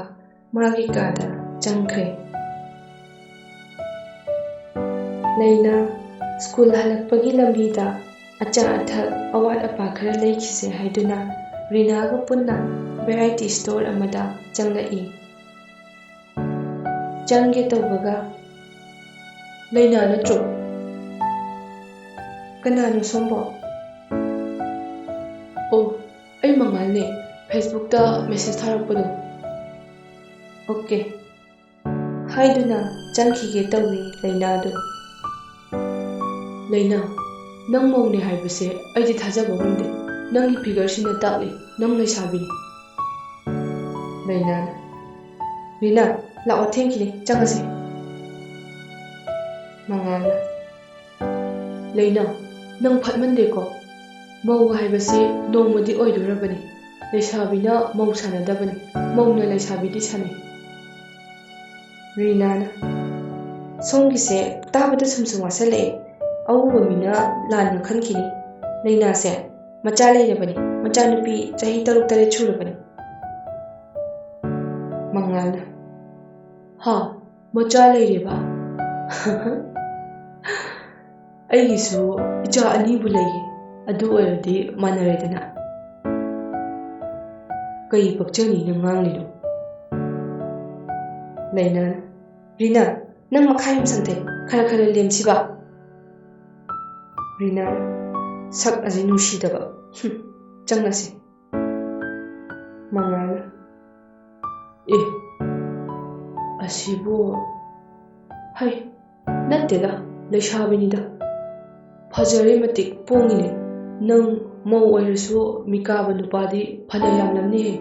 ꯃꯥꯒꯤ ꯀꯥꯗ ꯆꯪꯈ꯭ꯔꯦ꯫ ꯂꯩꯅꯥ ꯁ꯭ꯀꯨꯜ ꯍꯜꯂꯛꯄꯒꯤ ꯂꯝꯕꯤꯗ ꯑꯆꯥ ꯑꯊꯛ, ꯑꯋꯥꯠ ꯑꯄꯥ ꯈꯔ ꯂꯩꯈꯤꯁꯦ ꯍꯥꯏꯗꯨꯅ ꯔꯤꯅꯥꯒ ꯄꯨꯟꯅ variety store ꯑꯃꯗ ꯆꯪꯂꯛꯏ꯫ ꯆꯪꯒꯦ ꯇꯧꯕꯒ "ꯂꯩꯅꯥ ꯅꯠꯇ꯭ꯔꯣ? ꯀꯅꯥꯅꯣ ꯁꯣꯝꯕꯣ?" "ꯑꯣ, ꯑꯩ ꯃꯉꯥꯜꯅꯦ, Facebookꯇ message ꯊꯥꯔꯛꯄꯗꯣ꯫" "ꯑꯣꯀꯦ" ꯍꯥꯏꯗꯨꯅ ꯆꯪꯈꯤꯒꯦ ꯇꯧꯏ ꯂꯩꯅꯥꯗꯨ꯫ "ꯂꯩꯅꯥ, ꯅꯪ ꯃꯧꯅꯦ ꯍꯥꯏꯕꯁꯦ ꯑꯩꯗꯤ ꯊꯥꯖꯕ ꯉꯝꯗꯦ꯫ ꯅꯪꯒꯤ ꯐꯤꯒꯔꯁꯤꯅ ꯇꯥꯛꯂꯤ ꯅꯪ ꯂꯩꯁꯥꯕꯤꯅꯤ꯫" ꯂꯩꯅꯥꯅ, "ꯔꯤꯅꯥ, ꯂꯥꯛꯑꯣ, ꯊꯦꯡꯈꯤꯅꯤ, ꯆꯪꯉꯁꯤ꯫" ꯃꯉꯥꯜꯅ, "ꯂꯩꯅꯥ, ꯅꯪ ꯐꯠꯃꯟꯗꯦꯀꯣ꯫ ꯃꯧ ꯍꯥꯏꯕꯁꯤ ꯅꯣꯡꯃꯗꯤ ꯑꯣꯏꯗꯣꯔꯕꯅꯤ꯫ ꯂꯩꯁꯥꯕꯤꯅ ꯃꯧ ꯁꯥꯟꯅꯗꯕꯅꯤ, ꯃꯧꯅ ꯂꯩꯁꯥꯕꯤꯗꯤ ꯁꯥꯟꯅꯩ꯫" ꯔꯤꯅꯥꯅ, "ꯁꯣꯝꯒꯤꯁꯦ ꯇꯥꯕꯗ ꯁꯨꯝ ꯁꯨꯝ ꯋꯥꯁꯜꯂꯛꯑꯦ꯫ ꯑꯎꯕ ꯃꯤꯅ ꯂꯥꯟꯅ ꯈꯟꯈꯤꯅꯤ꯫ ꯂꯩꯅꯥꯁꯦ ꯃꯆꯥ ꯂꯩꯔꯕꯅꯤ, ꯃꯆꯥꯅꯨꯄꯤ ꯆꯍꯤ ꯇꯔꯨꯛ ꯇꯔꯦꯠ ꯁꯨꯔꯕꯅꯤ꯫" ꯃꯉꯥꯜꯅ, "ꯍꯥ, ꯃꯆꯥ ꯂꯩꯔꯦꯕ?" "ꯑꯩꯒꯤꯁꯨ ꯏꯆꯥ ꯑꯅꯤꯕꯨ ꯂꯩꯌꯦ, ꯑꯗꯨ ꯑꯣꯏꯔꯗꯤ ꯃꯥꯟꯅꯔꯦꯗꯅ꯫" "ꯀꯩ ꯄꯛꯆꯅꯤꯅ ꯉꯥꯡꯂꯤꯅꯣ?" ꯂꯩꯅꯥꯅ, "ꯔꯤꯅꯥ, ꯅꯪ ꯃꯈꯥ ꯌꯥꯝ ꯁꯝꯊꯩ, ꯈꯔ ꯈꯔ ꯂꯦꯝꯁꯤꯕ꯫" ꯔꯤꯅꯥ, "ꯁꯛ ꯑꯁꯤ ꯅꯨꯡꯁꯤꯗꯕ꯫ ꯍꯨꯝ, ꯆꯪꯂꯁꯤ꯫" ꯃꯉꯥꯜꯅ, "ꯑꯦ, ꯑꯁꯤꯕꯨ, ꯍꯩ, ꯅꯠꯇꯦꯗ, ꯂꯩꯁꯥꯕꯤꯅꯤꯗ꯫ ꯐꯖꯔꯦ ꯃꯇꯤꯛ ꯄꯣꯡꯉꯤꯅꯦ꯫ ꯅꯪ ꯃꯧ ꯑꯣꯏꯔꯁꯨ ꯃꯤꯀꯥꯕ ꯅꯨꯄꯥꯗꯤ ꯐꯅ ꯌꯥꯝꯂꯝꯅꯤꯍꯦ꯫"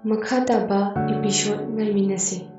ꯃꯈꯥ ꯇꯥꯕ episode ꯉꯥꯏꯃꯤꯟꯅꯁꯤ꯫